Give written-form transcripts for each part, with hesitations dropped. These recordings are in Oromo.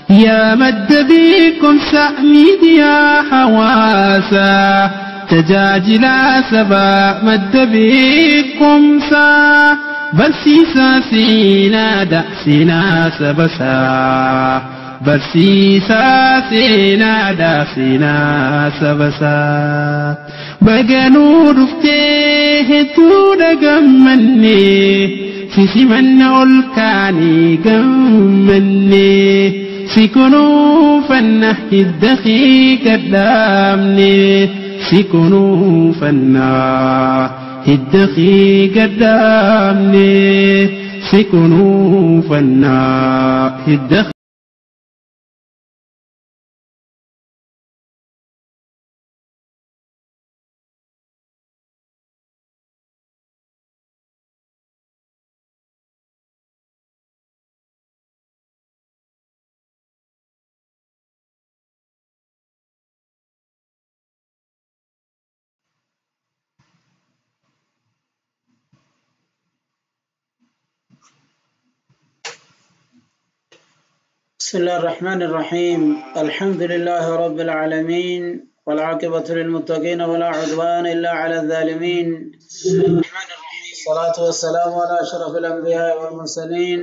Yaa madda beekumsa miidiyaa hawaasaa tajaajila sabaa madda beekumsaa barsiisaa seenaadha seenaa sabasaa barsiisaa seenaadha seenaa sabasaa baganuu dhuftee hedduudha gammannee sisimanna ol kaanii gammannee si kunuunfanna hidda kee gadhaabne si kunuunfanna hidda kee gadhaabne si kunuunfanna hidda. بسم الله الرحمن الرحيم. الحمد لله رب العالمين، والعاقبة للمتقين، ولا عدوان إلا على الظالمين. الصلاة والسلام على أشرف الأنبياء والمرسلين،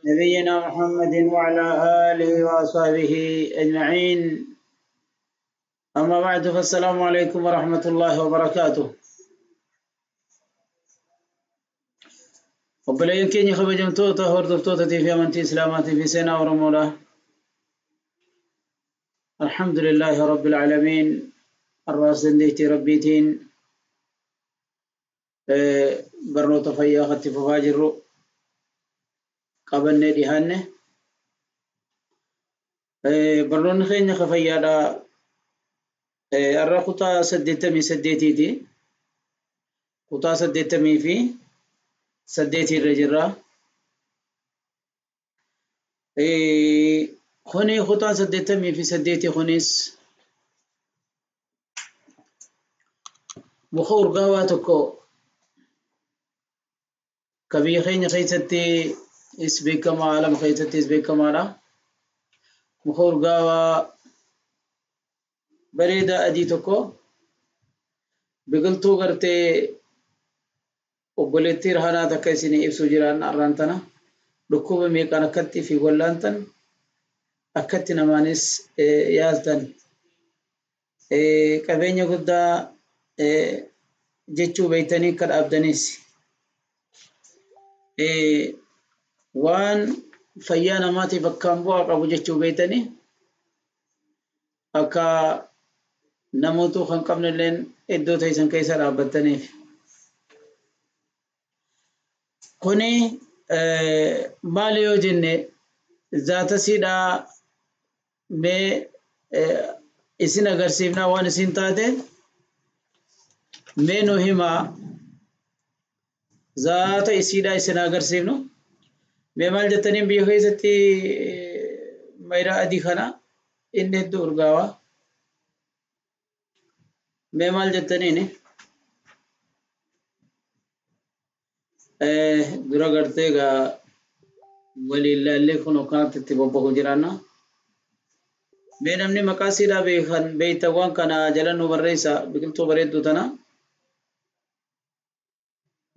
نبينا محمد وعلى آله وأصحابه أجمعين. أما بعد، فالسلام عليكم ورحمة الله وبركاته. Obboleeyyan keenya kabajamtoota hordoftootaatii fi amantii Islaamaatii fi seenaa Oromoodha. Alhamdulillaahi Rabbil Aalamiin. Arraas dandeettii Rabbiitiin barnoota fayyaa katti fufaa jirru qabannee dhihaanne. Barnoonni keenya ka fayyaadha. Arra kutaa 88ti. Kutaa 88 irra jirra. Kuni kutaan 88 kunis muka urgaawaa tokko ka biyya keenya keessatti is beekamaa, alama keessatti is beekamaadha. Muka urgaawaa bareedaa adii tokko biqiltuu gartee obboleettii Rahanaa takka isinii ibsuu jiraan arraan tana dhukkuba meeqaan akkatti fi wallaantan akkatti namaanis yaaltan qabeenya guddaa jechuu beeytanii akka dhaabdanis waan fayyaa namaatiif akkaan bu'aa qabu jechuu beeytanii akka namoota kan qabnelleen iddoo teessan keessa dhaabbattaniif. Kuni maali yoo jenne zaata siidhaa mee isin agarsiifnaa waan isin taate mee nu himaa zaata isiidhaa isin agarsiifnu mee maal jettaniin biyya keessatti mayraa adii kana inni hedduu urgaawaa mee maal jettaniini? Dura gartee egaa waliin laallee kun akkanatti itti bobba'u jiraanna. Mee namni maqaa siidhaa beekan beeytawwan kana jala nu barreessa biqiltuu bareedduu tana.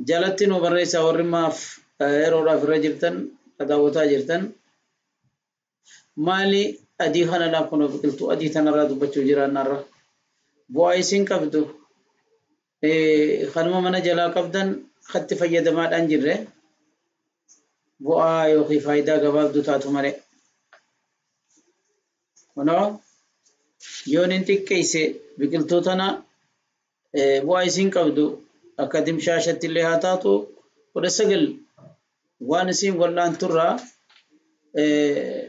Jalatti nu barreessa warri maaf yeroodhaaf irra jirtan daawwataa jirtan. Maali adii kana laa kun biqiltuu adii tanarraa dubbachuu jiraannarra. Bu'aa isin qabdu kanuma mana jalaa qabdan katti fayyadamaadhaan jirre bu'aa yookiin faayidaa gabaabduu taatu malee. Kunoo yoon hin xiqqeesse biqiltuu tana bu'aa isin qabdu akka dimshaashatti illee haa taatu 19 waan isin wal'aanturraa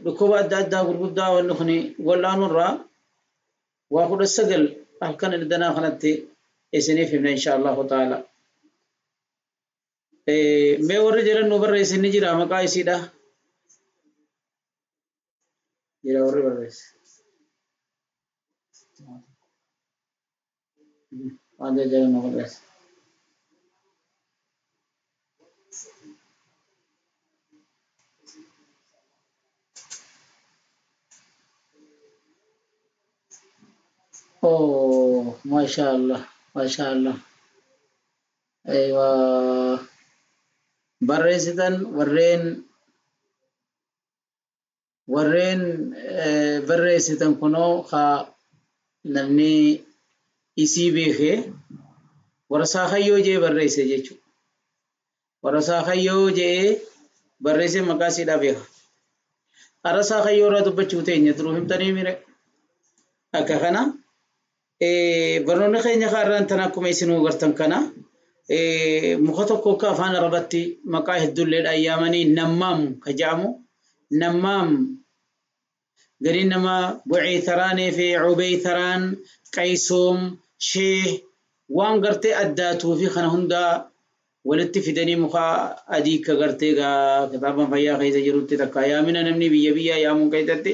dhukkuba adda addaa gurguddaa wanni kun wal'aanurraa waa 19 halkan ildanaa kanatti isiniif himna insha Allahu ta'ala. Mee warri jiran nu barreessin ni jira maqaa isiidha. Jira warri barreesse. Waan jiran nu barreesse. Oh, maashaallah, maashaallah. Aywa, barreessitan warreen barreessitan kunoo ka namni isii beekee warra saakayyoo jee barreesse jechuudha. Warra saakayyoo jee barreesse maqaa isiidhaa beeka. Har'a saakayyoo irraa dubbachuu teenya turuu himtanii mire. Akka kana barnoonni keenya kaarraan tan akkuma isinuu gartan kana muka tokko akka afaan Arabatti maqaa hedduulleedhaan yaamanii nammaam ka jedhamu nammaam gariin nama buciitaraanii fi cubeytaraan qaysoom sheeh waan gartee addaatuu fi kana hundaa walitti fidanii muka adii ka gartee gaa kitaaban fayyaa keessa jirutti takka yaamina namni biyya biyyaa yaamuun keessatti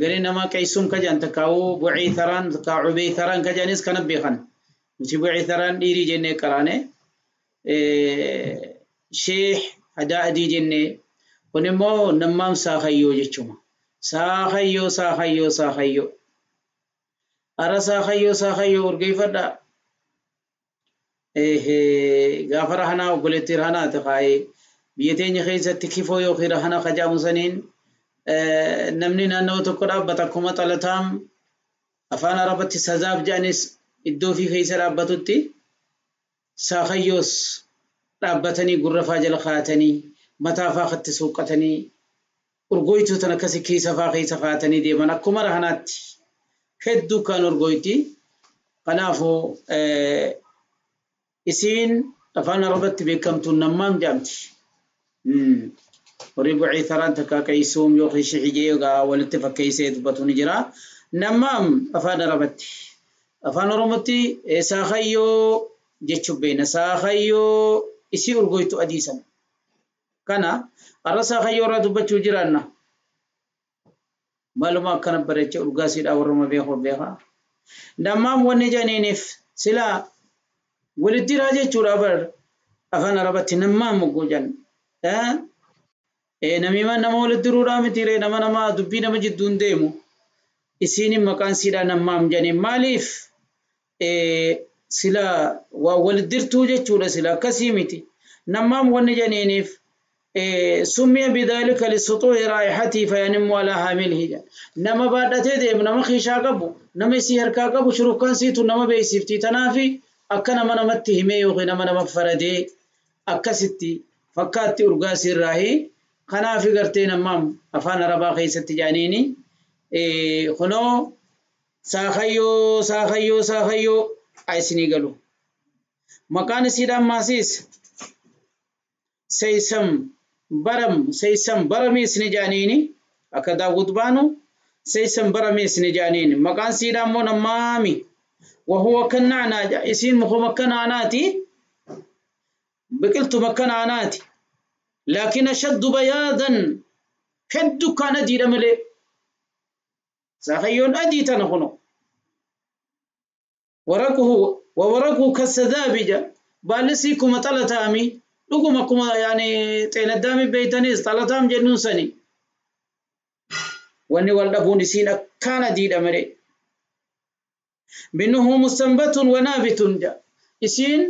gariin nama qaysoom ka jedhan takkaa'uu buciitaraan takkaa cubeytaraan ka jedhanis kana beekan nuti buciitaraan dhiirii jennee qaraane sheeh hadaa adii jennee kun immoo nammaam saakayyoo jechuudha. Saakayyoo saakayyoo saakayyoo. Ara saakayyoo saakayyoo urgeeffadhaa. Gaafa rahanaa obboleettii rahanaa ta'e biyya teenya keessatti kifoo yookiin rahanaa kajaamu saniin namni naannoo tokko dhaabbata akkuma xalataam afaan Arabatti sazaab jedhanis iddoo ofii keessa dhaabbatutti saakayyoos dhaabbatanii gurra faa jala kaa'atanii mataa faa katti suuqqatanii urgooytuu tan akkasi keessa faa keessa kaa'atanii deeman akkuma rahanaatti hedduu kan urgooyti. Kanaafuu isiin afaan Arabatti beekamtuun nammaam jedhamti. Warri buciitaraan takka qaysuum yookiin shixijee egaa walitti fakkeessee dubbatu ni jira. Nammaam afaan Arabatti. Afaan Oromootti saakayyoo jechuun beekna. Saakayyoo isii urgooytu adii sana. Kana har'a saakayyoo irraa dubbachuu jiraanna. Maaluma akkana bareechee urgaasiidhaa warruma beeku beekaa. Nammaam wanni jedhaniiniif silaa walitti jiraa jechuudha bar afaan Arabatti nammaam moggoo jedhan. Namiimaan nama walitti diruudhaa miti ree nama nama dubbii nama jidduun deemu. Isiin maqaan siidhaa nammaam jedhaniin maaliif silaa waa walitti dirtuu jechuudha sila akkasii miti. Nammaam wanni jedhaniiniif سمي بذلك لسطوع رائحته فينم على حامله. نما baadhatee deemu nama kiishaa qabu nama isii harkaa qabu shurufkaan siitu nama beeksifti. Tanaafi akka nama namatti himee yookiin nama nama faradee akkasitti fakkaatti urgaa sirraahi. Kanaafi gartee namaam afaan Arabaa keessatti jedhaniini kunoo saakayyoo saakayyoo saakayyoo isinii galu. Maqaan isiidhaan maasiis seysam baram seysam baramiis ni jedhaniini akka daawwit baanu seysam baramiis ni jedhaniini. Maqaan siidhaa immoo nammaami. Wahuwa kan naanaa isiin mukuma akka naanaati biqiltuma akka naanaati. Laakiin ashaddu bayaadan hedduu kaan adiidha malee. Saakayyoon adii tana kuno. Waraquhu wawaraquhu kasadaabija baalli kuma xalataami. Dhuguma akkuma yaani xeenaddaami beeytanis xalataam jennuun sani. Wanni wal dhabuun isiin akkaan adiidha malee. Minnuhu mustanbatun wa naabitun jedha. Isiin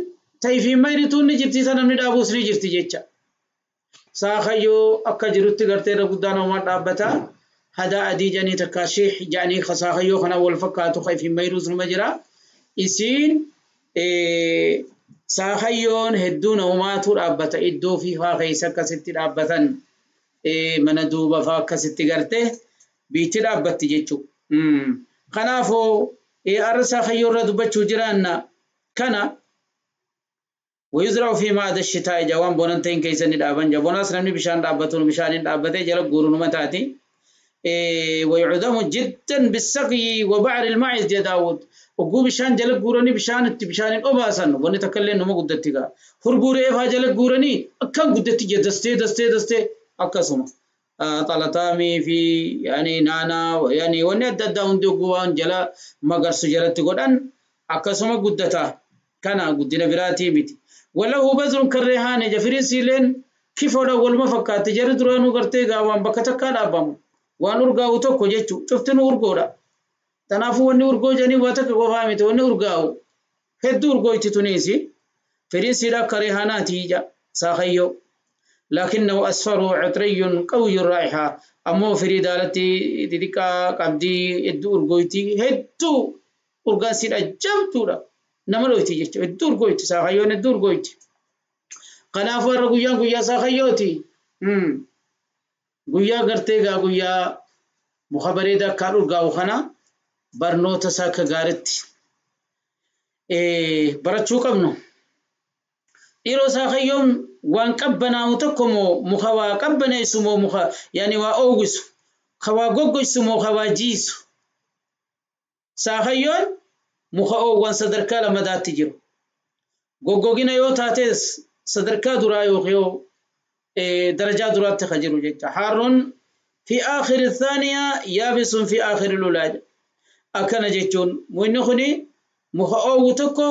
tayfii mayrituun ni jirti isa namni dhaabuus ni jirti jecha. Saakayyoo akka jirutti gartee irra guddaa namaa dhaabbata. Hadaa adii jedhanii takka sheeh jedhanii saakayyoo kana wal fakkaatu tayfii mayruus numa jira. Isiin saakayyoon hedduu namumaatu dhaabbata iddoo fi faa keessa akkasitti dhaabbatan mana duuba faa akkasitti gartee biitti dhaabbatti jechuudha. Kanaafuu har'a saakayyoo irra dubbachuu jiraanna kana ويزرع في ماء الشتاء جوان بوننتين كيسن dhaaban jabonaas namni bishaan dhaabbatuun bishaan hin dhaabbatee jala guuruu numa taati. ويعدم جدا بالسقي وبعر الماعز يا داود. وقو بشان جل غورني بشان بشان اوباسن وني تكلين نمو غدتي غا هربوري فا جل غورني اكن غدتي دستي دستي دستي اكسما طلطامي في يعني نانا يعني وني اددا هندو غوان جلا مغرس جلت غدان اكسما غدتا كان غدنا براتي ميت وله بذر كرهان جفريسيلين كيف ولا ولما فكات جر درانو غرتي غاوان بكتكا دابم waan urgaa'u tokko jechuun cuftinuu urgoodha. Kanaafuu wanni urgoo jedhanii waa takka qofaa miti wanni urgaa'u hedduu urgooyti tuniisi. Firiin siidha akka reehaanaati ija saakayyoo. لكنه أصفر عطري قوي الرائحة. أمو فري دالتي تلك قبدي الدور أرجويتي هدو أرجاسي الجبتورا نملوتي جت الدور قويتي ساخيون الدور قويتي قناف الرجويان قويا ساخيوتي قويا قرتيجا قويا مخبري دا كارور قاوخنا برنوتا ساك غارت إيه برتشو قبنو Yeroo saakayoon waan qabbanaa'u tokko moo muka waa qabbaneessu moo muka yaani waa oowwisu ka waa goggoysu moo ka waa jiisu. Saakayyoon muka oowwan sadarkaa lamadaatti jiru. Goggogina yoo taates sadarkaa duraa yookiin darajaa duraatti ka jiru jecha. Haarroon fi aakhiri thaaniya yaabisun fi aakhiri lulaa. Akkana jechuun mukni kuni muka oowwu tokko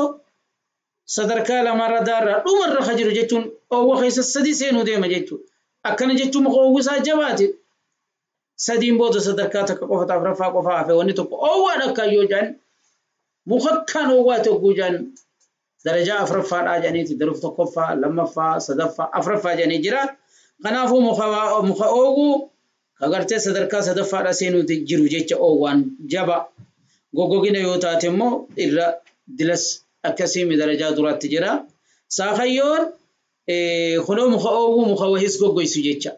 sadarkaa lamarra daarraa dhumarra ka jiru jechuun oowwa keessa sadii seenuu deema jechuudha. Akkana jechuun muka oowwisaa jabaate sadiin booda sadarkaa takka qofa afuraffaa qofa hafe wanni tokko oowwaan akkaan yoo jedhan muka akkaan oowwaate hogguu jedhan darajaa afuraffaadhaa jedhaniiti daruuf tokkoffaa lammaffaa sadaffaa afuraffaa jedhanii jira. Kanaafuu muka oowwuu agartee sadarkaa sadaffaadhaa seenuuti jiru jecha oowwaan jaba. Goggogina yoo taate immoo irra dilas akkasiin darajaa duraatti jira. Saakayyoon kunoo muka oowwuu muka wahiis goggoysu jecha.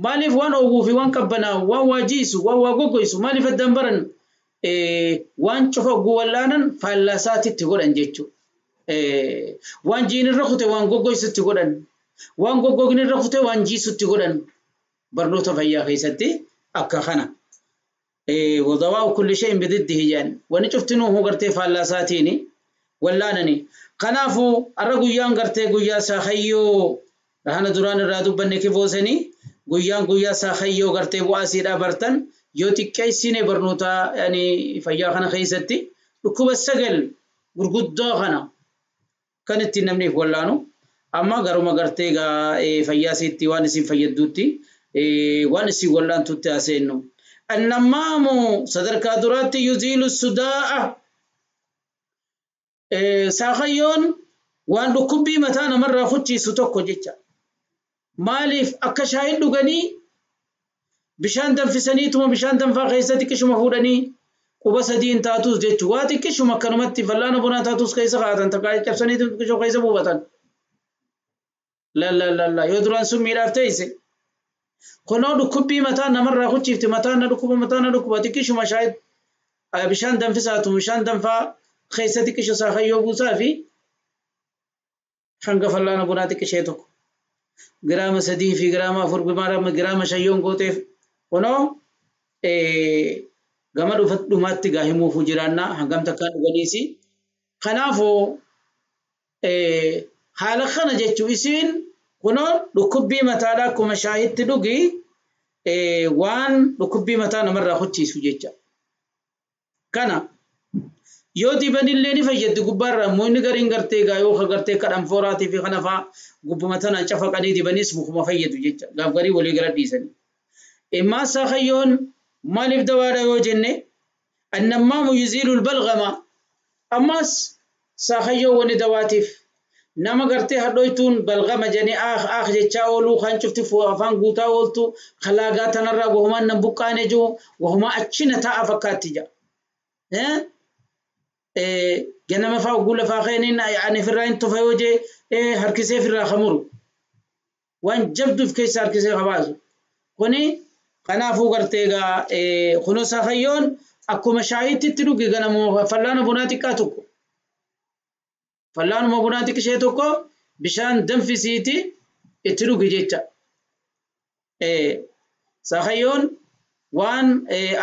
Maaliif waan oowwuu fi waan qabbanaa'u waan waa jiisu waan waa goggoysu maaliif addaan baran waan cufa ogguu wallaanan faallasaatitti godhan jechuudha. Waan jiinirra kute waan goggoysutti godhan waan goggognirra kute waan jiisutti godhan barnoota fayyaa keessatti akka kana. Wadawaa'u kulli shay'in bididdihi jedhan wanni cuftinuu gartee faallasaatiini. Wallaanani kanaafuu har'a guyyaan gartee guyyaa saakayyoo rahana duraan irraa dubbanne kifoosanii guyyaan guyyaa saakayyoo gartee bu'aa siidhaa bartan yoo xiqqeessine barnoota yani fayyaa kana keessatti dhukkuba 9 gurguddaa kana kan ittiin namni wallaanu amma garuma gartee fayyaa siitti waan isin fayyadduutti waan isin wallaantutti haaseennu. Annammaamu sadarkaa duraatti yuziilu sudaa'a. Saakayyoon waan dhukkubbii mataa namarraa kuchiisu tokko jecha. Maaliif akka shaayiin dhuganii bishaan danfisaniituma bishaan danfaa keessatti xiqqishuma fuudhanii quba sadiin taatus jechuudha. Waa xiqqishuma akkanumatti fallaana bunaa taatus keessa kaa'atan takka cabsanii xiqqishuma keessa buufatan. La la la la yoo duraan sun miidhaaf teesse. Kunoo dhukkubbii mataa namarraa kuchiifti mataa na dhukkuba mataa na dhukkuba xiqqishuma shaayii bishaan danfisaatu bishaan danfaa keessa xiqqisho saakayyoo buusaa fi hanga fallaana bunaa xiqqishee tokko giraama 3 fi giraama 4 giraama 5 gooteef kunoo gama dhumaatti gaa himuufuu jiraannaa hangam takkaan dhuganiisi. Kanaafuu haala kana jechuu isiin kunoo dhukkubbii mataadhaa akkuma shaayitti dhugi waan dhukkubbii mataa namarraa kuchiisu jecha. Kana yoo dibanillee ni fayyaddi gubbaarraa immoo inni gariin gartee gaa yoo gartee kadhanfooraatii fi kana fa'aa gubbuma tanaan cafaqanii dibanis mukuma fayyadu jecha gaaf garii walii gara dhiisanii. Immaa saakayyoon maaliif dawaadha yoo jenne annammaamu yuziilu albalgama ammas saakayyoo wani dawaatiif nama gartee hadhoytuun balgama jedhanii aah aah jechaa ooluu kan cufti afaan guutaa ooltu kalaagaa tanarraa wahumaan nan buqqaane jiru wahumaa achina taa'a fakkaatti jedha. Ganama fa'aa ogguu lafaa ka'aniin ani firraa hin tufa yoo jee harkisee firraa kamuru waan jabduuf keessa harkisee kabaasu. Kuni kanaafuu gartee egaa kunoo saakayyoon akkuma shaayiitti dhugi ganama fallaana bunaa xiqqaa tokko. Fallaanuma bunaa xiqqishee tokko bishaan danfisiiti itti dhugi jecha. Saakayyoon waan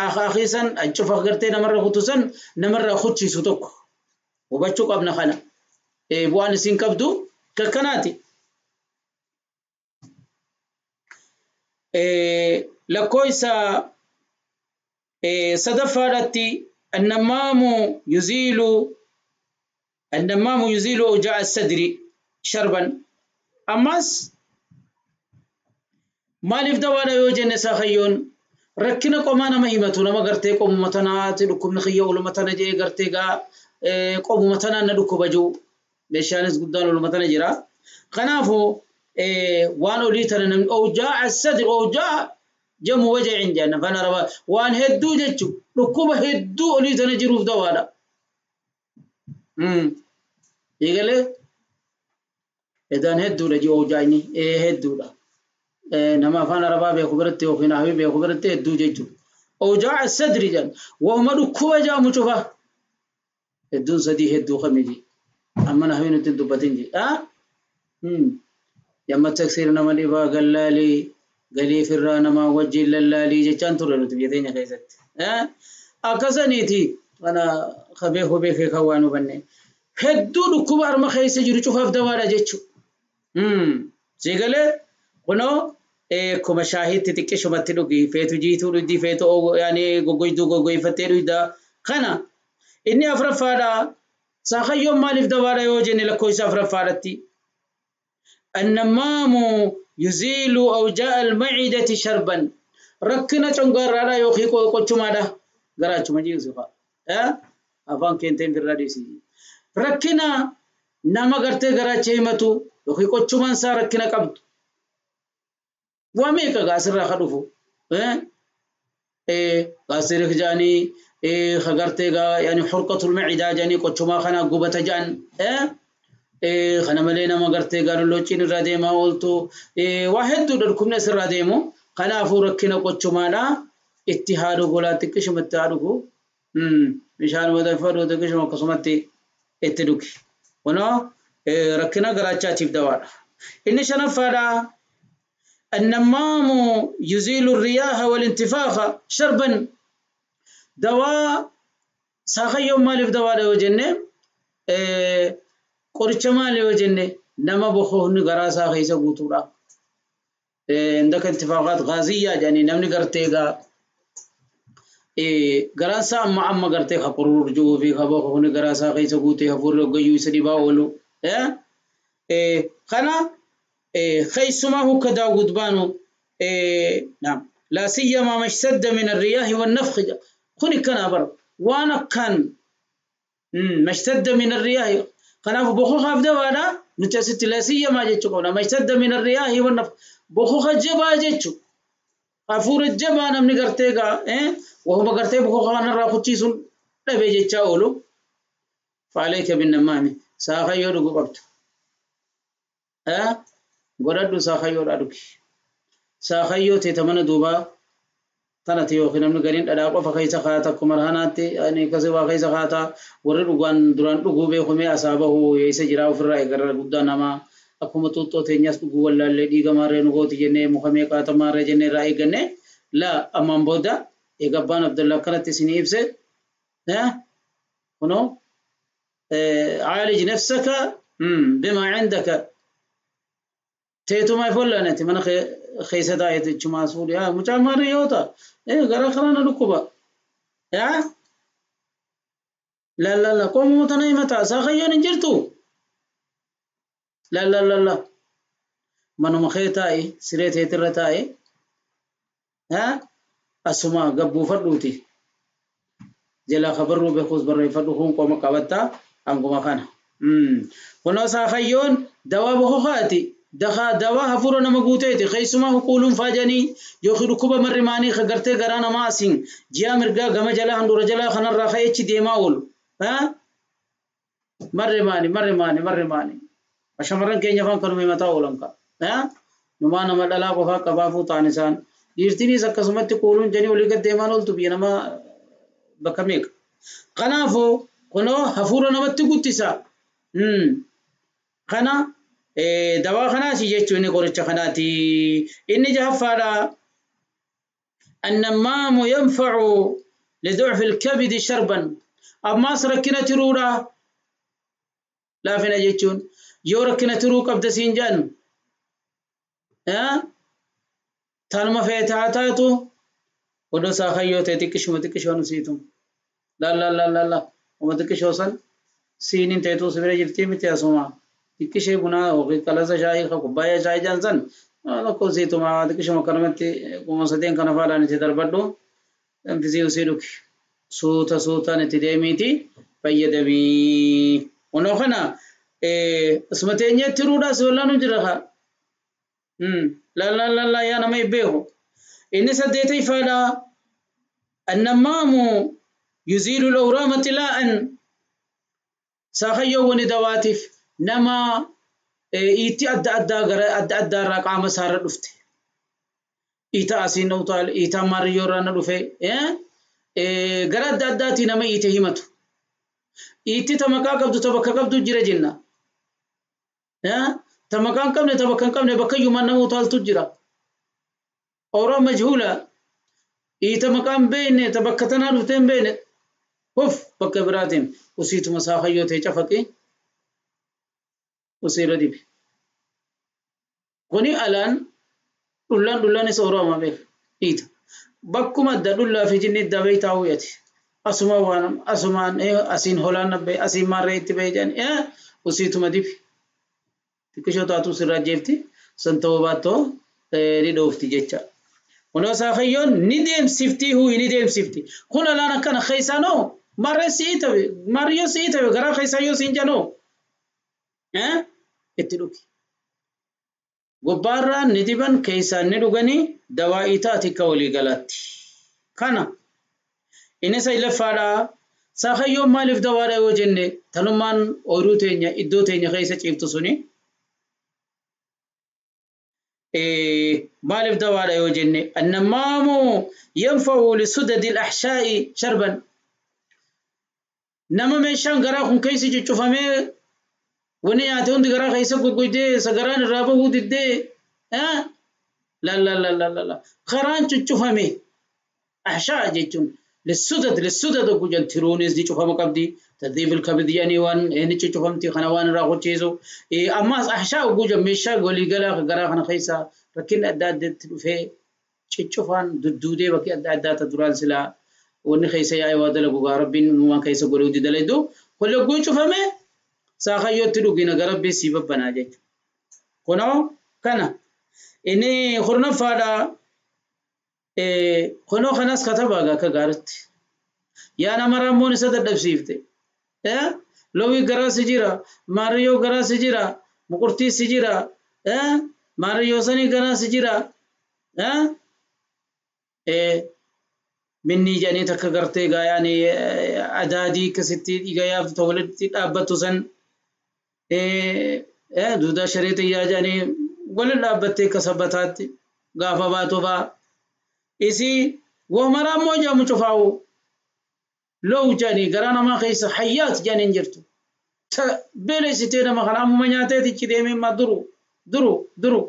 akhiisan cufa gartee namarra kutusan namarra kuchiisu tokko hubachuu qabna kana. Bu'aan isin qabdu kakkanaati. Lakkoofsa sadaffaadhaatti annammaamu yuziilu awjaa'a sadri sharban. Ammas maaliif dawaadha yoo jenne saakayyoon Rakkina qomaa nama himatu nama gartee qomuma tanaati dhukkubni xiyya oluma tana jee gartee gaa qomuma tanaan na dhukkuba jiru meeshaanis guddaan oluma tana jira. Kanaafuu waan olii tana namni awjaa'a sadri awjaa'a jamu waja'in jenna afaan arabaa waan hedduu jechuun dhukkuba hedduu olii tana jiruuf dawaadha. Eegalee edaan hedduudha jiru awjaa'ini hedduudha. Nama afaan arabaa beeku biratti yookiin hawii beeku biratti hedduu jechuudha. Awjaa'a sadri jedhan waanuma dhukkuba jedhamu cufa hedduun sadii hedduu kamiji amma hawii nutti hin dubbatin jedha. Yamma taksiir nama dhibaa gallaalii galii firraa namaa wajjin lallaalii jechaan turre nuti biyya teenya keessatti. Akkasaniiti kana qabee hubee kee kan waan hubanne hedduu dhukkuba harma keessa jiru cufaaf dawaadha jechuudha. Siigalee kunoo akkuma shaahiitti xiqqishumatti dhugi feetu jiituu dhugdi feetu yaani goggoyduu goggoyfattee dhugda kana inni afuraffaadha. Saakayyoon maaliif dawaadha yoo jenne lakkoofsa afuraffaadhatti. النمام يزيل أوجاع المعدة شربا ركنا چنگارادا يوخي قوچمادا غراچما جيسوفا افان كنتين في الراديسي ركنا نما غرتي غراچه همتو يوخي قوچمان سا ركنا قبض واميكا غاسر خدوفو غاسر جاني خغرتي غا يعني حرقة المعدة جاني قوچما خنا غوبته جان kana malee nama gartee gaarollochiin irraa deemaa ooltu waa hedduudha dhukkubni asirraa deemu. Kanaafuu rakkina qochumaadha. Itti haadhu golaa xiqqishumatti haa dhugu. Bishaan madaffadhu xiqqishuma akkasumatti itti dhugi. Kunoo rakkina garaachaatiif dawaadha. Inni shanaffaadha. النمام يزيل الرياح والانتفاخ شربا دواء ساخيوم مالف دواء yoo jenne qoricha maali yoo jenne nama bokoonni garaa isaa keessa guutuudha. Indaka intifaaqaat gaaziyyaa jedhanii namni gartee gaa garaan isaa amma amma gartee ka quruur jiru fi ka bokoonni garaa isaa keessa guutee hafuurri hoggayyuu isa dhibaa oolu. Kana keessumaa hukka daawwit baanu laa siyyamaa mashtadda min arriyaahi wannafkhi kuni kana bara waan akkaan mashtadda min arriyaahi kanaaf bokokaaf dawaadha nuti asitti laa siyyamaa jechuu qabna mashtadda min arriyaahi wannafkhi bokoka jabaa jechuu hafuura jabaa namni gartee gaa wahuma gartee bokoka kanarraa kuchiisuun dhabee jechaa oolu faaleyka binnamaami saakayyoo dhuguu qabdu godhadhu saakayyoodha dhugi saakayyoo teeta mana duubaa tanati yookiin namni gariin dhadhaa qofa keessa kaata akkuma raanaatti ani akkasii waa keessa kaata warri dhugaan duraan dhuguu beekumee asaa bahu eessa jira ofirraa eegarra guddaa namaa akkuma xuuxxoo teenyas dhuguu wallaallee dhiiga maarree nu gooti jennee muka meeqaata maarree jennee irraa eegganne laa ammaan booda eega abbaan Abdullah akkanatti isinii ibse kunoo عالج نفسك بما عندك teetuma ifollanati mana keessa taa'eeti jechumaa suudhi haa mucaan maarree yoo ta'a gara kanaana dhukkuba yaa la la la qomoo tana himata saakayyoon hin jirtu la la la la manuma kee taa'i siree teetirra taa'i haa asuma gabbuufadhuuti jalaa kabarruu beekuus barreeffadhu kun qoma qabattaa hanguma kana kunoo saakayyoon dawaa bokokaati dawaa hafuura nama guuteeti keessumaa huquuluun faajanii yookiin dhukkuba marrimaanii gartee garaa namaa asiin ji'a mirgaa gama jalaa handhuura jalaa kanarraa ka'eechi deemaa oolu. Marrimaani marrimaani marrimaani shamarran keenya afaan kanuma himataa oolan ka'a. Numaa nama dhalaa qofaa qabaafuu ta'an isaan dhiirtiinis akkasumatti quuluun jedhanii olii gad deemaan ooltu biyya nama bakka meeqa. Kanaafuu kunoo hafuura namatti guddisa. Kana dawaa kanaati jechuun inni qoricha kanaati. Inni jahaffaadha. Annamaamu yanfacu liducfi ilkabidi sharban. Ammaas rakkina tiruudha. Laafina jechuun yoo rakkina tiruu qabda siin jedhan tanuma feete haa taatu odoo saakayyoo ta'e xiqqishuma xiqqishoo nu siitu. La la la la la uma xiqqishoo san siiniin ta'etu si bira jirtii miti asuma. Xiqqishee bunaa yookiin qalasa shaayii kubbaayyaa shaayii jedhan san Lakkoofsiituma xiqqishuma akkanumatti 3000 kana faadhaan itti darbadhu. Danfisii usii dhugi. Suuta suutaan itti deemiiti fayyadamii. Kunoo kana asuma teenyeetti ruudhaas wallaanu jira haa. Lallaa lallaa yaa nama hin beeku. Inni saddeetayfaadha. Annamaamu yuziilu al-awraama tilaa'an. Saakayyoowwan dawaatiif nama iitti adda addaa gara adda addaa irraa qaama isaarra dhufte. Iita asiin utaal, iita maariyyoo irraa na dhufe, gara adda addaatii nama iite himatu. Iitti ta maqaa qabdu ta bakka qabdu jira jenna. Ta maqaa hin qabne ta bakka hin qabne bakka iyyumaan nama utaaltu jira. Awraa majhuula iita maqaa hin beekne ta bakka tanaa dhufte hin beekne. Huf bakka biraatiin usiituma saakayyoo ta'e cafaqee usiirra dibi. Kuni alaan dhullaan dhullaan isa orooma beeka dhiita. Bakkuma adda dhullaa fi jinni iddaa beey taa'uu yaati. Asuma waan asumaan asiin holaan nabbee asiin maarree itti ba'ee jedhan usiituma dibi. Xiqqishoo taatu sirraa jeefti san ta'uu baattoo ni dhoofti jecha. Kunoo saakayyoon ni deemsifti huyi ni deemsifti. Kun alaan akkana keessaanoo marree si'ii tabe marriyyoo si'ii tabe garaa keessaa yoo siin janoo itti dhugi. Gubbaarraan ni diban keessaan ni dhuganii dawaa itaati akka walii galaatti. Kana inni saglaffaadha. Saakayyoon maaliif dawaadha yoo jenne tanummaan ooyiruu teenya iddoo teenya keessa ciiftu suni maaliif dawaadha yoo jenne annamaamu yanfa'u lisudadi al-ahshaa'i sharban. Nama meeshaan garaa kun keessi cuccufamee wanni nyaate hundi garaa keessa goggoydee isa garaan irraa bahuu diddee la la la la la karaan cuccufame ahshaa jechuun lissudad lissudad gujan tiruunis ni cufama qabdi tadhiif ilkabid jedhanii waan ni cuccufamti kana waan irraa qochiisu ammaas ahshaa gujan meeshaa waliigalaa garaa kana keessa rakkinni adda addaatti dhufee cuccufaan dudduudee bakki adda addaa ta duraan silaa wanni keessa yaa'ee waa dalagu gaa rabbiin uumaan keessa godhe hundi dalaydu holloguu cufame saakayyootti dhugina gara rabbii sii babbanaa jechuudha. Kunoo kana inni kurnaffaadha. Kunoo kanas katabaa akka gaaritti. Yaa nama rammoon isa dadhabsiifte. Loowii garaa si jira, maariyyoo garaa si jira, muqurtii si jira, maariyyoo sanii garaa si jira. Minni jedhanii takka gartee gaayaan adaadii akkasitti dhiiga yaaftu ta'u walitti dhaabbattu san duudaa shareetiyyaa jedhanii waliin dhaabbattee akka sabbataatti gaafa baatu fa'a. Isii wahmaraa immoo jedhamu cufaa'u low jedhanii garaa namaa keessa hayyaat jedhanii hin jirtu. Beelessitee nama kana ammuma nyaateetichi deemee ma duru duru duru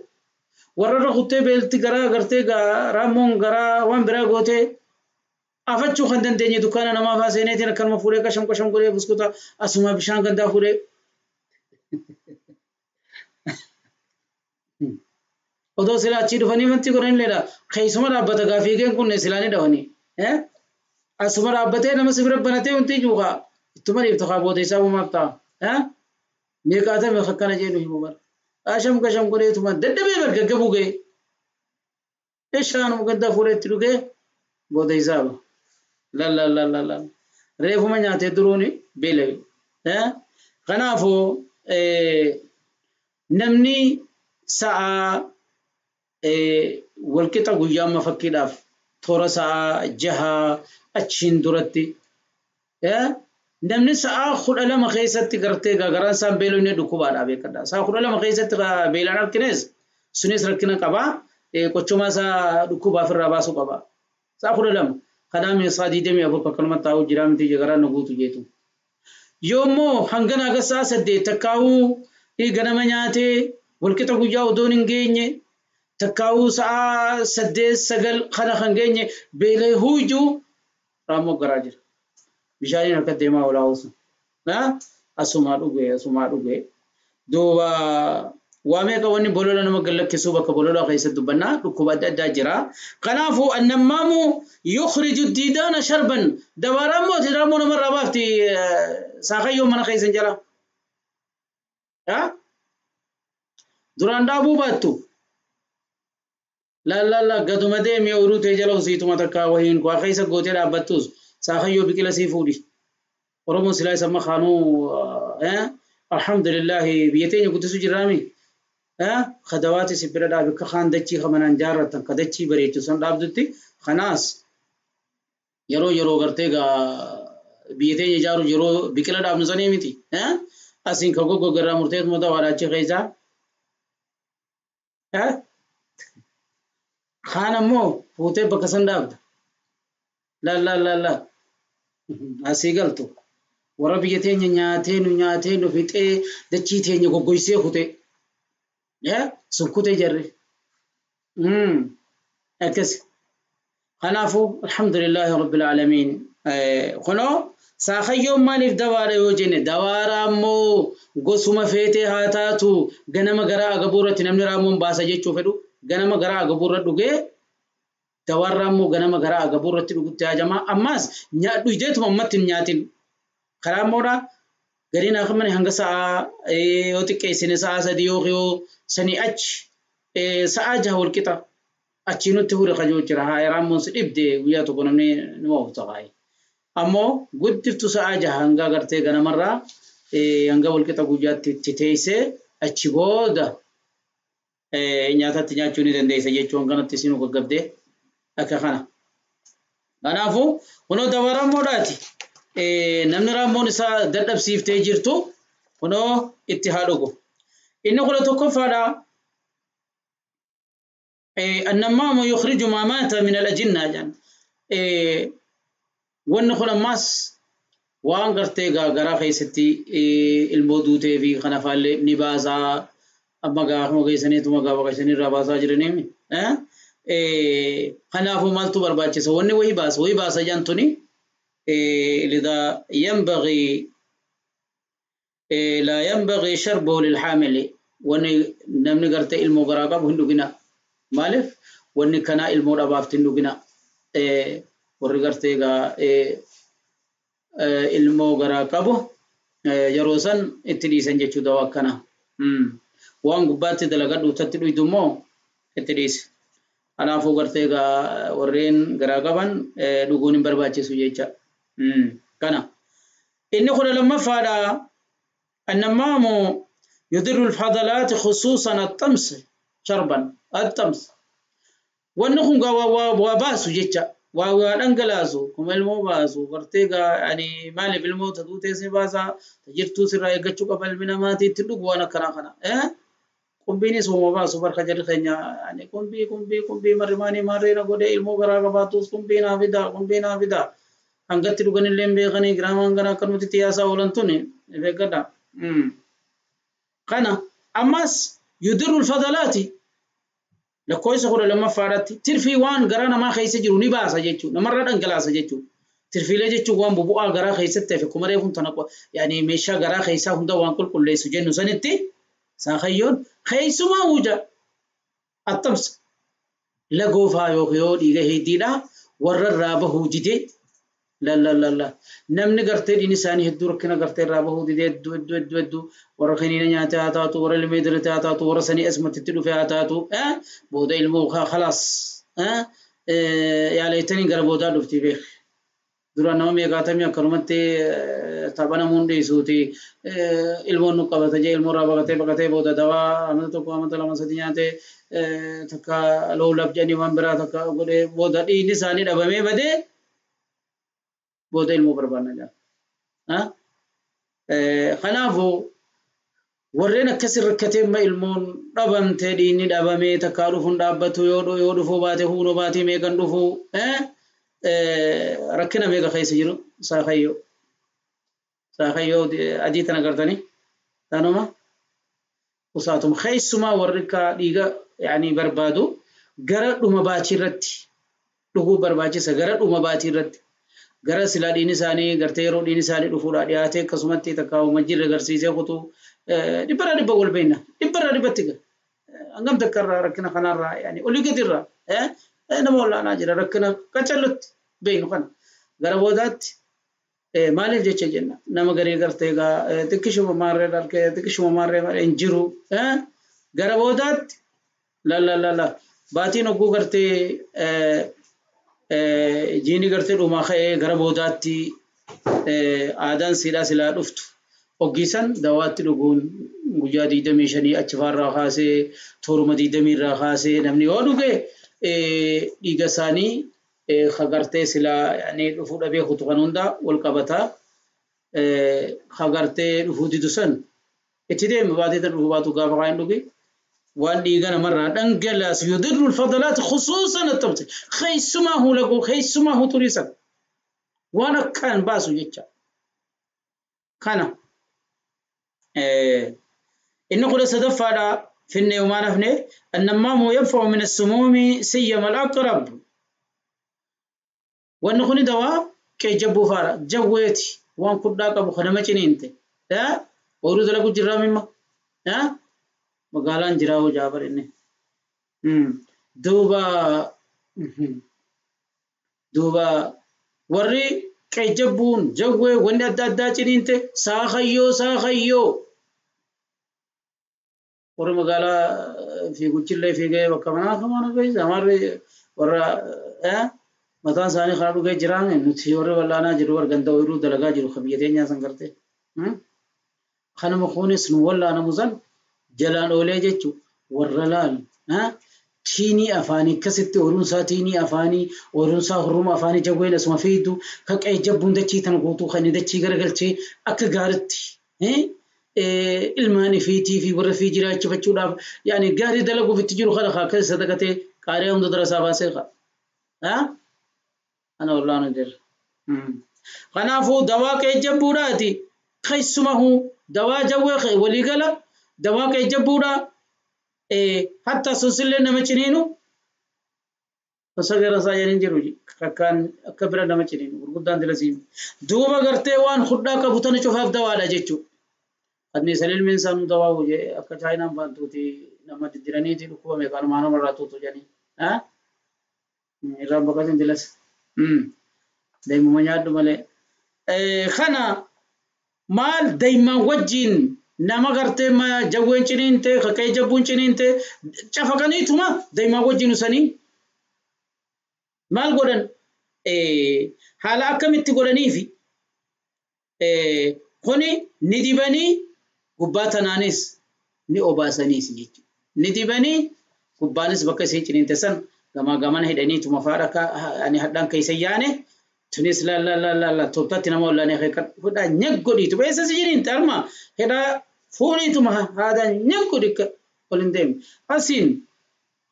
warra irra kuttee beelti garaa gartee raammoon garaa waan biraa gootee afachuu kan dandeenye dukkaana namaa faa seeneetiin akkanuma fuudhee qasham qasham godhee buskuta asuma bishaan gandaa fuudhee. Odoo silaa achii dhufanii wanti godhan illeedha. Keessuma dhaabbata gaafiigeen kun silaa ni dhawanii. Asuma dhaabbatee nama si bira banatee wanti juukaa ittuma dhiiftu kaa booda isaa uumaaf ta'a. Meeqaatame akkana jedhu himu bara. Qasham qasham godheetuma dadhabee bar gaggabuu ga'e. Bishaanuma gandaa fuudhee itti dhugee booda isaa ba. La la la la la. Reefuma nyaatee duruuni beela'e. Kanaafuu namni sa'a walqixa guyyaa amma fakkiidhaaf toora sa'a 6 achiin duratti namni sa'a 12 keessatti gartee garaan isaan beelofne dhukkubaadha beekadha. Sa'a 12 keessatti beelaan harkines sunis rakkina qaba. Qochomaa isaa dhukkubaaf irraa baasuu qaba. Sa'a 12 kanaaf sa'a 24 akkanuma taa'uu jira miti garaan nu guutu jeetu. Yoommoo hangana haga sa'a 8 takkaa'uu ganama nyaatee walqixa guyyaa odoon hin geenye takkaa'uu sa'a 8 9 kana kan geenye beelee huujuu raammoo garaa jira. Bishaaniin harka deemaa oolaa oolsu. Asumaa dhugee asumaa dhugee. Duuba waa meeqa wanni bolola nama gallakkisuu bakka bolola keessa dubbannaa dhukkuba adda addaa jira. Kanaafuu annammaamu yukhriju diidaana sharban dawaa raammooti raammoo namarraa baafti saakayyoo mana keessa hin jala. Duraan dhaabuu baattu La la la gaduma deemi ooyiruu ta'e jala usiituma takka wahiin waa keessa gootee dhaabbattus saakayyoo biqila sii fuudhi. Oromoon silaa isa amma kaanuu alhamdulillahi biyya teenya guddisu jirraami. Kadawaati si bira dhaabi akka kaan dachii kamanaan jaarratan ka dachii bareechu san dhaabdutti kanaas yeroo yeroo gartee gaa biyya teenya ijaaru yeroo biqila dhaabnu sanii miti. Asiin ka goggogarraa murteetuma dawaadha achi keessaa. Kaan ammoo fuutee bakka san dhaabda. La la la la asii galtu. Warra biyya teenya nyaatee nu nyaatee nu fixee dachii teenya goggoysee kutee. Sun kutee jarri. Akkas. Kanaafuu alhamdulillahi rabbil aalamiin. Kunoo saakayyoon maaliif dawaadha yoo jenne dawaara ammoo gosuma feetee haa taatu ganama garaa agabuu irratti namni raamoon baasa jechuu fedhu ganama garaa agabuu irra dhugee dawaarra ammoo ganama garaa agabuu irratti dhugutti hajamaa ammaas dhugdeetuma ammatti hin nyaatin karaa ammoodha gariin hakamani hanga sa'aa yoo xiqqeessine sa'aa 3 yoo sanii achi sa'aa 6 wal qixa achii nutti fuudhe kajoo jira haa raamoon si dhibde guyyaa tokko namni nima obsa kaa'e. Ammoo guddiftu sa'aa 6 hanga gartee ganamarraa hanga walqixa guyyaatti itti teessee achi booda nyaatatti nyaachuu ni dandeessa jechuun kanatti isinuu gaggabdee akka kana. Kanaafuu kunoo dawaa raammoodhaati. Namni raammoon isaa dadhabsiiftee jirtu kunoo itti haa dhugu. Inni 11ffaadha. Annammaamu yukhriju maa maata min al-ajinnaa jedhan. Wanni kun ammaas waan gartee garaa keessatti ilmoo duutee fi kana faallee ni baasaa amma gaafuma keessaniituma gaafa keessanii irraa baasaa jiraniimi. Kanaafuu maaltu barbaachisa wanni wayii baasa jedhan tuni lidaa yanbagii laa yanbagii sharbuhu lilhaamili wanni namni gartee ilmoo garaa qabu hin dhugina. Maaliif wanni kanaa ilmoo dhabaafti hin dhugina. Warri gartee egaa ilmoo garaa qabu yeroo san itti dhiisan jechuu dawaa akkana. Waan gubbaatti dalagadhu tatti dhuydu immoo itti dhiisi. Kanaafuu gartee egaa warreen garaa qaban dhuguun hin barbaachisu jecha. Kana. Inni 12ffaadha. Annammaamu yudirru alfadalaati khusuusan axxams sharban axxams. Wanni kun waa baasu jecha. Waa dhangalaasu kuma ilmoo baasu gartee gaa ani maaliif ilmoo ta duutee si baasaa ta jirtuu sirraa eeggachuu qaba ilmi namaatii itti dhugu waan akkanaa kana. Qumbiinis uuma baasu barka jarri keenya ani qumbii qumbii qumbii marrimaanii maarree na godhee ilmoo garaa qabaatus qumbii naa fidaa qumbii naa fidaa hangatti dhuganillee hin beekanii giraamaan gara akkanumatti itti yaasaa oolan tuni eeggadha. Kana ammas yudirru alfadalaati lakkoofsa 12ffaadhaatti tirfii waan garaa namaa keessa jiru ni baasa jechuudha. Namarraa dhangalaasa jechuudha. Tirfiilee jechuun waan bubu'aa garaa keessatti hafe kuma reefuun tana yaani meeshaa garaa keessaa hunda waan qulqulleessu jennu sanitti saakayyoon keessumaa wuja attamsa lagoofaa yoo dhiiga heddiidha warra irraa bahuu didee la la la la namni gartee dhiin isaanii hedduu rakkina gartee irraa bahuu didee hedduu hedduu hedduu hedduu warra kiniina nyaatee haa taatu warra ilmee dirate haa taatu warra sanii asmatitti dhufe haa taatu booda ilmoo khalaas yaaleettanii gara boodaa dhufti beek. Dura nama meeqaatamii akkanumatti tapha namuun dhiisuuti ilmoon nu qabata jee ilmoo irraa baqatee baqatee booda dawaa amata 1 amata 2 3 nyaatee takka loolaaf jedhanii waan biraa takka godhee booda dhiinni isaanii dhabamee badee booda ilmoo barbaanna jaa. Kanaafuu warreen akkasi rakkatee amma ilmoon dhabamtee dhiinni dhabamee takkaa dhufuun dhaabbatu yoo dhufuu baate huunoo baatee meeqan dhufuu rakkina meeqa keessa jiru saakayyoo. Saakayyoo adii tana gartanii tanuma usaatum keessumaa warri akka dhiiga yaani barbaadu gara dhuma baatii irratti dhuguu barbaachisa gara dhuma baatii irratti. Gara silaa dhiin isaanii gartee yeroo dhiin isaanii dhufuudhaa dhiyaatee akkasumatti takka uuma jirre agarsiisee kutuu dhibbarraa dhibba wal beekna dhibbarraa dhibbatti gara hangam takka irraa rakkina kanarraa yaani olii gadi irraa nama olaanaa jira rakkina qacallutti beeknu kana gara boodaatti maaliif jecha jenna nama garii gartee egaa xiqqishuma maarree dhalkee xiqqishuma maarree malee hin jiru gara boodaatti la la la la Baatiin hogguu gartee jiini gartee dhumaa ka'ee gara boodaatti aadaan siidhaa silaa dhuftu. Hoggiisan dawaatti dhuguun guyyaa 25 achi faarraa kaasee tooruma 20 irraa kaasee namni yoo dhuge dhiiga isaanii hagartee silaa dhufuu dhabee kutu kan hunda wal qabataa hagartee dhufuu didu san itti deeme baatee tan dhufuu baatu gaafa kaan dhuge waan dhiiga namarraa dhangalaasu yudirru alfadalaati khusuusan attabte keessumaa hulaquu keessumaa huturisan waan akkaan baasu jecha kana. إن قل صدفة في النيومان أفني النمام ينفع من السموم سيما الأقرب وأن خني دواء كي جبو فارا جويتي وان كرداك أبو خدمة انت ها ورود لك جرام ما ها مقالان جراو جابر إني دوبا دوبا وري كي جبون جوي وان أدى أدى ساخيو ساخيو warra magaalaa fiiguchillee fiigee bakka manaa kamaana geessa amarri warra mataan isaanii karaa dhugee jiraan nuti warra wallaanaa jiru warra ganda ooyiruu dalagaa jiru kan biyya teenyaa san gartee kanuma kunis nu wallaanamu san jalaan oolee jechuun warra laal tiinii afaanii akkasitti ooyiruun isaa tiinii afaanii ooyiruun isaa hurruma afaanii jawween asuma fiidu kan qe'ee jabbuun dachii tana guutuu kan dachii garagalchee akka gaaritti ilmaan ifiitii fi warra fi jiraachifachuudhaaf yaani gaarii dalaguuf itti jiru kana akka sadaqatee qaariyaa hunda darasaa baasee qa ana wallaana jira. Kanaafuu dawaa qe'ee jabbuudhaati keessumahu dawaa jawwee waliigala dawaa qe'ee jabbuudhaa hatta sunsillee nama ciniinu osoo gara isaa jedhin jiru akkaan akka bira nama ciniinu gurguddaan dilasiin duuba gartee waan hudhaa qabu tana cufaaf dawaadha jechuudha. Anniisan ilmi isaanii dawaa hojii akka chaayinaan baantuuti nama diddiraniiti dhukkubame kanumaa namarraa tuutu jedhanii. Irraan baqatin dilas. Daa'imuma nyaadhu malee. Kana maal daa'imman wajjin nama gartee jawween ciniinte kaka'ee jabbuun ciniinte cafaqaniituma daa'imman wajjin usanii maal godhan haala akkamitti godhaniifi kuni ni dibanii gubbaa tanaanis ni obaasaniis jechuudha. Ni dibanii gubbaanis bakka isii ciniinte san gamaa gamana hidhaniituma faadha ani hadhaan keessa yaane tunis la la la la la tooftaatti nama wallaanee hidhaa nyag godhiitu eessa si ciniinte arma hidhaa fuudhiituma haadha nyag godhi ol hin deemne asiin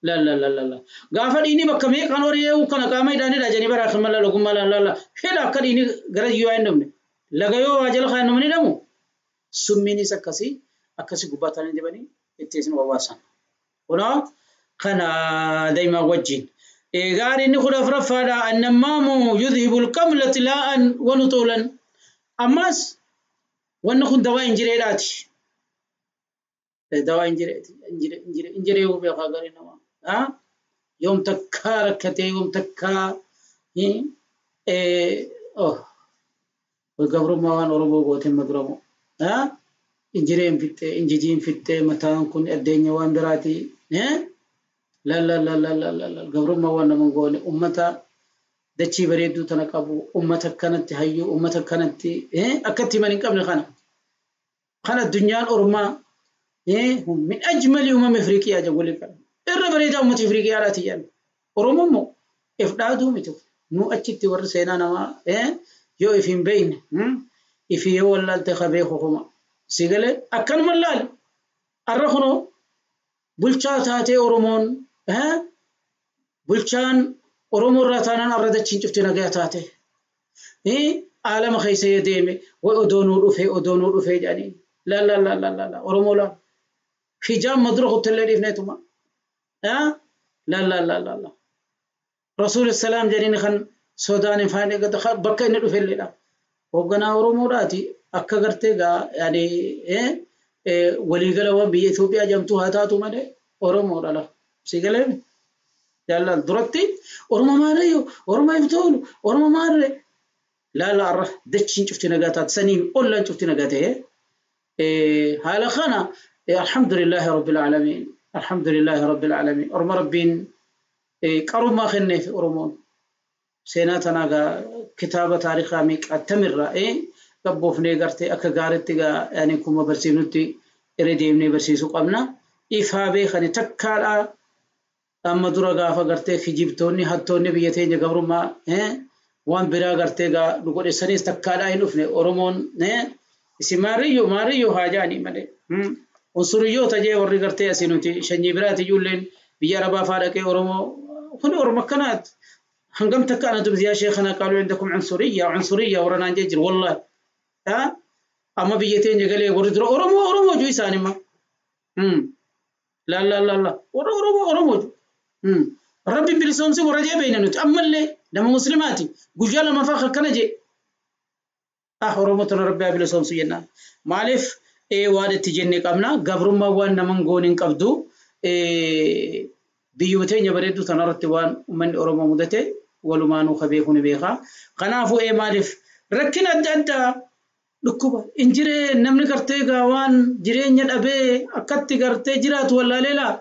la la la la la gaafa dhiini bakka meeqaan horii eeguu kana qaama hidhaanidha jedhanii baraa kan mala logummaa la la la hidha akka dhiini gara yoo hin dhumne laga yoo waa jala kan namni dhamu summiinis akkasii akkasii gubbaa ta'anii dibanii itti isin wawwaasan. Kunoo kana daa'ima wajjin. Egaan inni kudha afuraffaadha annamaamu yudhibu alqamla tilaa'an wa nutuulan. Ammas wanni kun dawaa injireedhaati. Dawaa injireeti. Injiree beekaa garii namaa. Yoom takkaa rakkatee yoom takkaa gabrummaa waan Oromoo gooteen maduramu. Injireen fittee injijiin fittee mataan kun addeenya waan biraati. La la la la la la gabrummaa waan nama goone ummata dachii bareedduu tana qabu ummata akkanatti hayyuu ummata akkanatti akkatti himan hin qabne kana. Kana addunyaan ormaa min ajmali umama Afriiqiyaa jedhu waliin qaba. Irra bareedaa ummata Afriiqiyaadhaati jedhan. Oromoo immoo if dhaaduu miti. Nu achitti warri seenaa namaa yoo if hin beekne if yoo wallaalte qabee hukuma. Si galee akkanuma laal arra kunoo bulchaa taatee Oromoon bulchaan Oromoo irraa taanaan arra dachiin cufte nagaa taate. Aalama keessa yoo deeme way odoo nuu dhufee jedhanii la la la la la Oromoo laal. Hijaan madura kuttallee dhiifneetuma. La la la la la. Rasuul salaam jedhanii kan sodaan hin faane bakka inni dhufelleedha. Hoogganaa Oromoodhaati akka gartee gaa yaani waliigala waan biyya Itoophiyaa jedhamtu haa taatu malee Oromoodha lafa. Si galee jaalala duratti Oromoo maarreeyyoo Oromoo ibtoolu Oromoo maarree laala arra dachiin cufti nagaa taate saniin ollaan cufti nagaa ta'ee haala kana alhamdulillahi rabbil aalamiin alhamdulillahi rabbil aalamiin Oromoo rabbiin Qarummaa kenneef Oromoon. Seenaa tanaa gaa kitaaba taarikaa meeqaatamirraa gabboofnee gartee akka gaariitti gaa yaani kuma barsiifnutti irra deemnee barsiisuu qabna. Ifaa beekani takkaadhaa amma dura gaafa gartee kijibtoonni hattoonni biyya teenya gabrummaa waan biraa gartee gaa nu godhessanis takkaadhaa hin dhufne Oromoon isin maariyyoo maariyyoo haa jedhanii malee. Unsuriyyoota jee warri gartee asii nuti shanyii biraati ijoolleen biyya Arabaa faa dhaqee Oromoo kun Oromoo akkanaati. Hangam takka ana dubbi yaa sheekhana qaaluu indakum unsuriyya unsuriyya warra naan jee jiru wallahi. Amma biyya teenya galee warri dura Oromoo Oromoo juu isaanimma. La la la la warra Oromoo Oromoo juu. Rabbiin bilisoomsi warra jee beeyna nuti ammallee nama muslimaati guyyaa lamaffaa akkana jee. Ah Oromoo tana Rabbi haa bilisoomsu jennaan. Maaliif waan itti jenne qabna gabrummaa waan naman goone hin qabdu biyyuma teenya bareedduu tanarratti waan uummanni Oromoo mudate walumaanuu ka beeku ni beeka. Kanaafuu maaliif rakkina adda addaa dhukkuba injiree namni gartee gaa waan jireenya dhabee akkatti gartee jiraatu wallaalee laa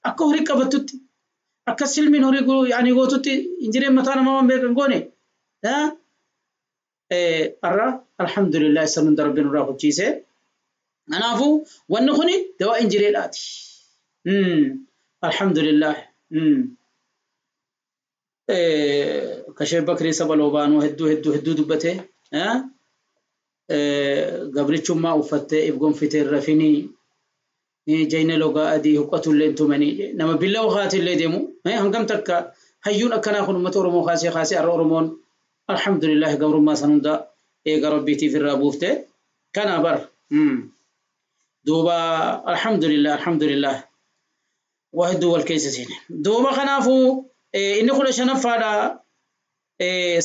akka horii qabattutti akka silmiin horii yaani gootutti injireen mataa namaa waan beekan goone arra alhamdulillah isa hunda rabbiin nurraa hojjiise. Kanaafuu wanni kuni dawaa injireedhaati. Alhamdulillah. Kashee Bakrii saba loobaanuu hedduu hedduu hedduu dubbate. Gabrichummaa uffattee if gonfitee rafinii jayna logaa adii huqqatullee tumanii nama billa wakaatillee deemu hangam takka hayyuun akkanaa kun uummata Oromoo kaasee kaasee arra Oromoon alhamdulillah gabrummaa san hunda eega rabbiitiif irraa buufte kana bar duuba alhamdulillah alhamdulillah waa hedduu wal keessa seene duuba kanaafuu inni 15ffaadha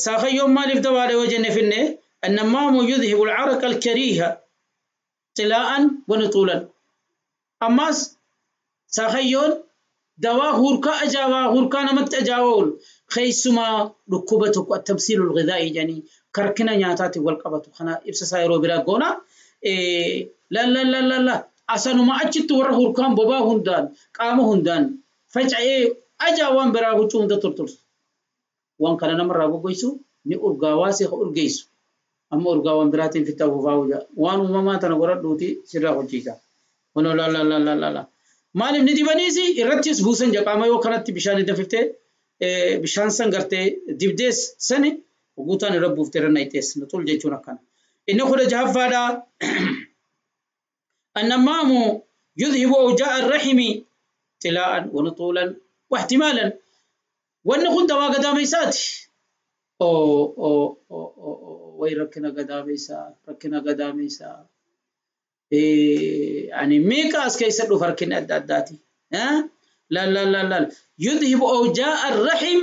saakayyoon maaliif dawaadha yoo jenne finne النمام يذهب العرق الكريه طلاء ونطولا. أماس ساخيون دواء هوركا أجاوا هوركا نمت أجاول خيسما ركوبتك التمثيل الغذائي يعني كركنا نياتاتي والقبط خنا إبسا سايرو برا غونا لا لا لا لا لا أسانو ما أجت ور هوركان بابا هندان قام هندان فجأة أجاوان برا هوچون دترتر وان كان نمر راغو غويسو ني أرغاواسي أرغيسو أما أرغاوان براتين في التوفاوجا وان وما تنا غرد سرا هوجيتا ونو لا لا لا لا لا لا maaliif ni dibaniisi irrattis buusan jaqaama yoo kanatti bishaan danfiftee bishaan san gartee dibdees sani guutaan irra buuftee irra nayitees nuxul jechuun akkana. Inni 16ffaadha. Annamaamu yudhibu awjaa'a arrahimi tilaa'an wa nuxuulan wa ihtimaalan. Wanni kun dawaa gadaameessaati. Way rakkina gadaameessaa rakkina gadaameessaa. يعني ميكا أسكي سدو فركن أدى أداتي لا لا لا لا يذهب أوجاء الرحم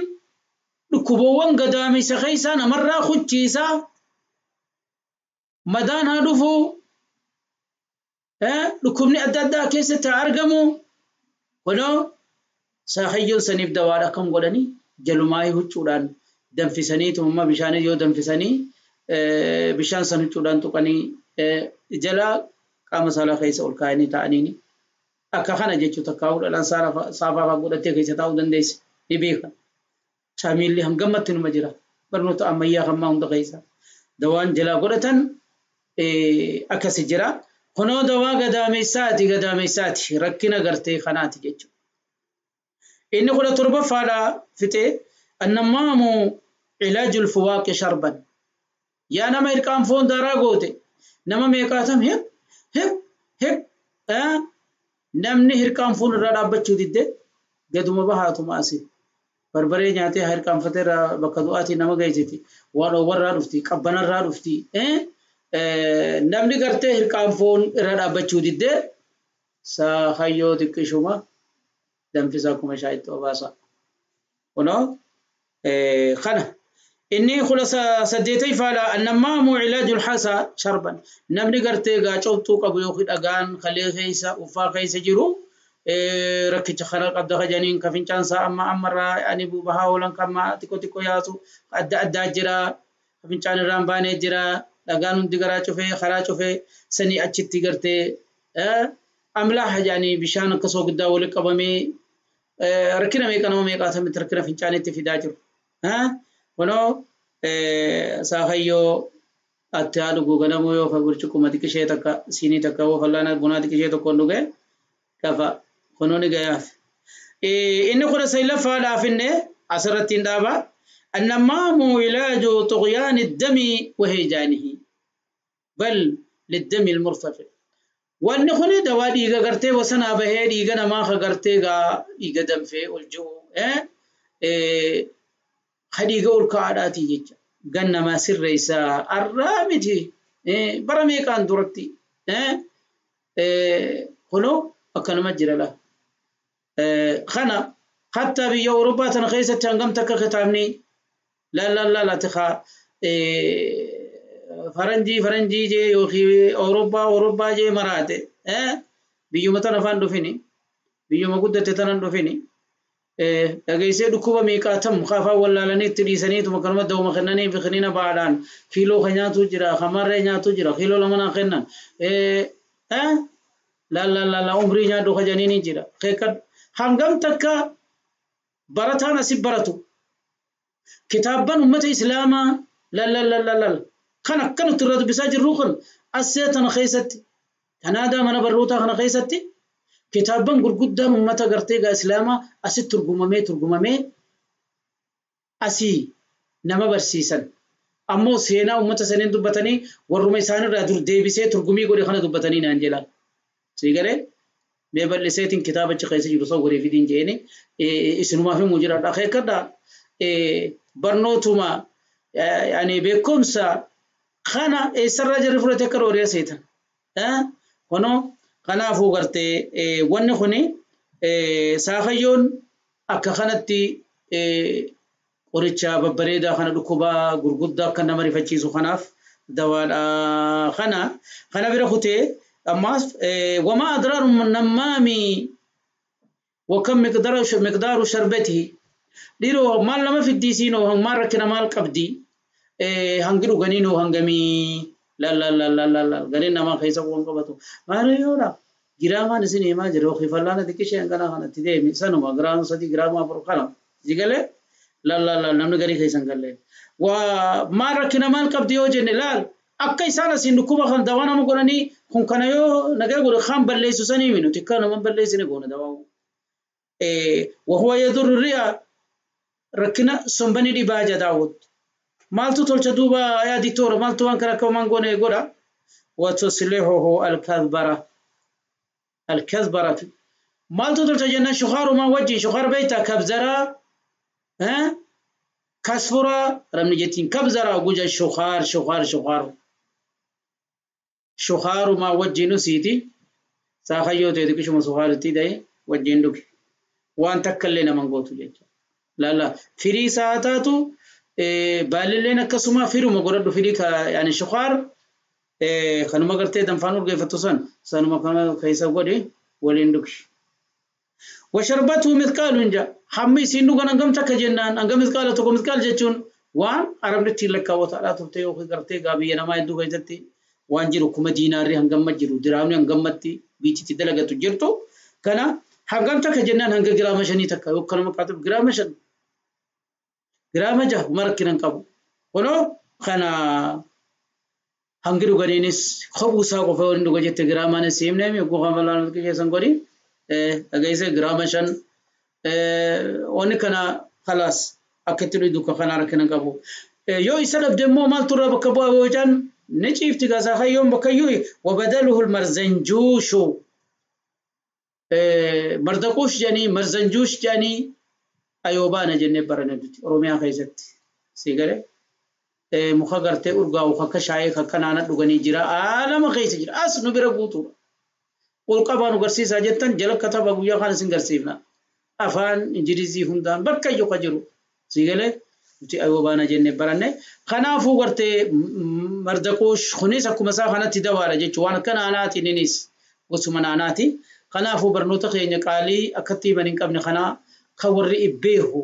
ركبوان قدامي سخيسا نمرة خدشيسا مدان هدفو ركبني أدى أدى كيسة تعرقمو ونو ساخيون سنيف دوارا كم قولني جلوماي هجوران دنفسني ثم بشاني يو دنفسني بشان سنجوران تقني جلا qaama saalaa keessa ol kaa'anii taa'aniini akka kana jechuu takkaa'uu dhalaan saafaa fa'aa godhattee keessa taa'uu dandeesse ni beeka. Saamiilli hangammatti numa jira barnoota ammayyaa hammaa hunda keessa dawaan jalaa godhatan akkasi jira. Kunoo dawaa gadaameessaati gadaameessaati rakkina gartee kanaati jechuudha. Inni 17ffaadha fixee annamaamu cilaajul fuwaaqi sharban yaa nama hirqaan foon daaraa goote nama meeqaatam hip hip hip namni hirqaan foon irraa dhaabbachuu didde gaduma bahaatuma asii barbaree nyaatee hirqaanfatee irraa bakka du'aatii nama geessiti waan oowwarraa dhufti qabbanarraa dhufti namni gartee hirqaan foon irraa dhaabbachuu didde saahayyoo xiqqishuma danfisaa kuma shaayitti obaasa kunoo kana inni 18ffaadha annamaamu cilaajul hasaa sharban namni gartee gaa cobxuu qabu yookiin dhagaan kalee keessa uffaa keessa jiru rakkicha kana qabda kajaniin ka fincaan isaa amma ammarraa ani bahaa oolan kan xiqqoo xiqqoo yaasu adda addaa jira ka fincaan irraan baanee jira dhagaan hundi garaa cufee karaa cufee sanii achitti gartee amlaaha jedhanii bishaan akka soogiddaa walitti qabamee Rakkina meeqa nama meeqaatamitti rakkina fincaanitti fidaa jiru. Kunoo saafayyoo atti haa dhugu ganamuu yoo burcuqquma xiqqishee takka siinii takka yoo fallaana bunaa xiqqishee tokkoon dhuge kafa kunoo ni gayaaf. Inni 19ffaadhaaf inni asirratti hin dhaaba. النمام علاج طغيان الدم وهيجانه بل للدم المرتفع. وأن خني دواء ديغا غرتي وسنا به ديغا نما غرتي غا ديغا دمفه والجو خديغا وركاداتي جچ غنما سريسا الرامتي برمي كان درتي خلو اكنما جرلا خنا حتى بي اوروبا تنخيسه تنغم تك ختامني لا لا لا لا تخا فرنجي فرنجي جي يوخي اوروبا اوروبا جي مراته biyyuma tana afaan dhufini biyyuma guddate tanan dhufini dhageessee dhukkuba meeqaatam afaan wallaalanii itti dhiisaniituma kanuma dawuma kennanii fi kennina baadhaan kiiloo kan nyaatu jira kamarree nyaatu jira kiiloo lama naa kennan la la la la umrii nyaadhu kajaniini jira hangam takka barataan asi baratu kitaabban ummata islaamaa la la la la la kan akkanatti irra dubbisaa jirru kun asee tana keessatti Kanaadaa mana barnootaa kana keessatti kitaabban gurguddaan uummata gartee gaa islaamaa asitti turgumamee asii nama barsiisan. Ammoo seenaa uummata saniin dubbatanii warruma isaanirraa dur deebisee turgumii godhe kana dubbatanii naan jedha. Sii galee mee bal'iseetiin kitaabicha keessa jiru san godhee fidiin jeeni isinumaaf himuu jiraadha. Akeekkadhaa barnootuma yaani beekumsa kana eessarraa jarri fudhate akka dhooriyaa seetan. Kono kanaafuu gartee wanni kuni saafayyoon akka kanatti qoricha babbareedaa kana dhukkubaa gurguddaa akka nama rifachiisu kanaaf dawaadha kana kana bira kutee ammaas wamaa adraaru nammaami wakam miqdaaru sharbatihi dhiiroo maal nama fiddiisiinoo maal rakkina maal qabdi hangi dhuganiinoo hangamii لا لا لا لا لا لا غني ما خيسا قون قبتو ماريولا جرامان اسن هما جرو خفلانا دكشي انغنا خنا تدي سنو غرام سدي غرام افر خنا جيغله لا لا لا نمن غري خيسن غله و ما ركنا مال قبديو جن لال اكاي سانا سندكوما خن دوانا مغرني خن كنيو نغه غور خام بليسو سني مينو تكنا من بليسني غون دواو وهو يضر الرئه ركنا سنبني دي باجا داوود مالتو تولچ دوبا يا دكتور مالتو وان كرا كمان غونه غورا وتصلحه الكذبره الكذبره مالتو تولچ جنة شخار ما وجه شخار بيتا كبزرا ها كسفرا رمنجتين كبزرا غوجا شخار شخار شخار شخار ما وجه نسيتي ساخيو تي دكشو مسخارتي داي وجين دوك وان تكلنا من غوتو جچ لا لا فري ساعتاتو baalilleen akkasuma firuma godhadhu firii yaani shukaar kanuma gartee danfaan urgeeffattu san sanuma kana keessa godhi waliin dhugi. Washarbatu mithqaalun ja hammi isiin dhugan hangam takka jennaan hangam mithqaala tokko mithqaal jechuun waan arabni ittiin lakkaawwataadhaa turte yookiin gartee gaa biyya namaa hedduu keessatti waan jiru kuma diinaarri hangamma jiru diraamni hangammatti biichitti dalagatu jirtu kana hangam takka jennaan hanga giraama 5 takka yookaan kanuma qaatuuf giraama 5 giraama 6 markinan qabu kono kana hangi dhuganiinis kophuu isaa qofa waliin dhuga jette giraamaanis himneemi gogaa malaan keessan godhi dhageesse giraama 5 wanni kana khalaas akka itti dhugu kana rakkinan qabu yoo isa dhabde immoo maaltu irraa bakka bu'aa yoo jedhan ni ciifti gaasaa hayyoon bakka iyyuu wabadaluhu almarzanjuushu mardaquush jedhanii marzanjuush jedhanii ayoobaana jennee barane duti oromiyaa keessatti sii galee muka gartee urgaa'u akka shaayee akka naana dhuganii jira aalama keessa jira as nu bira guutuudha ol qabaa nu garsiisaa jettan jala kataba guyyaa kana isin garsiifna afaan ingilizii hundaan bakka iyyuu ka jiru sii galee nuti ayoobaana jennee baranne kanaafuu gartee mardaquush kunis akkuma isaa kanatti dawaadha jechuun waan akka naanaati innis gosuma naanaati kanaafuu barnoota keenya qaalii akkatti himan hin qabne kanaa ka warri beeku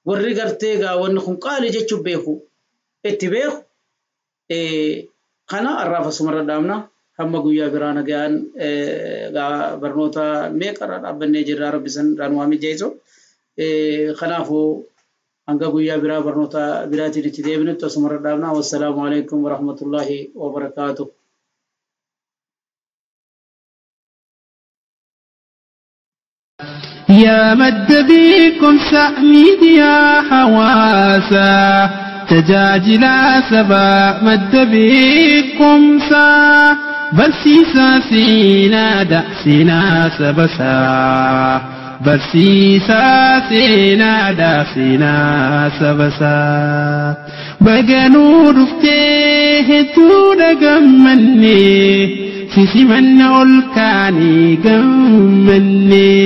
warri gartee gaa wanni kun qaalii jechuun beeku itti beeku kana arraafa sumarra dhaabna Hamma guyyaa biraa nagaan barnoota meeqarra dhaabbannee jirra rabbi san irraan waa mijeessu. Kanaafuu hanga guyyaa biraa barnoota biraatiin itti deebinutti asumarra dhaabna. Wassalaamu alaikum warahmatullaahi wabarakaatuh. يا مد بكم سأميد يا حواسا تجاجلا سبا مد بكم سا برسيسا سينا دا سينا سبسا برسيسا سينا دا سينا سبسا بقنور فتيه تونا قمني سيسمن أولكاني قمني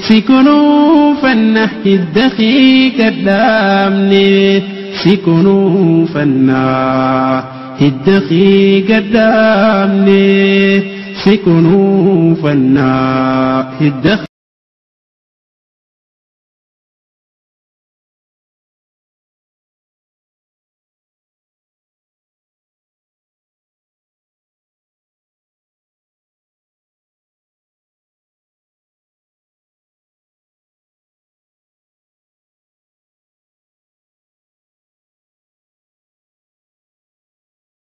سكنوا فنه الدخي قدامني سكنوا فنه الدخي قدامني سكنوا فنه الدخي.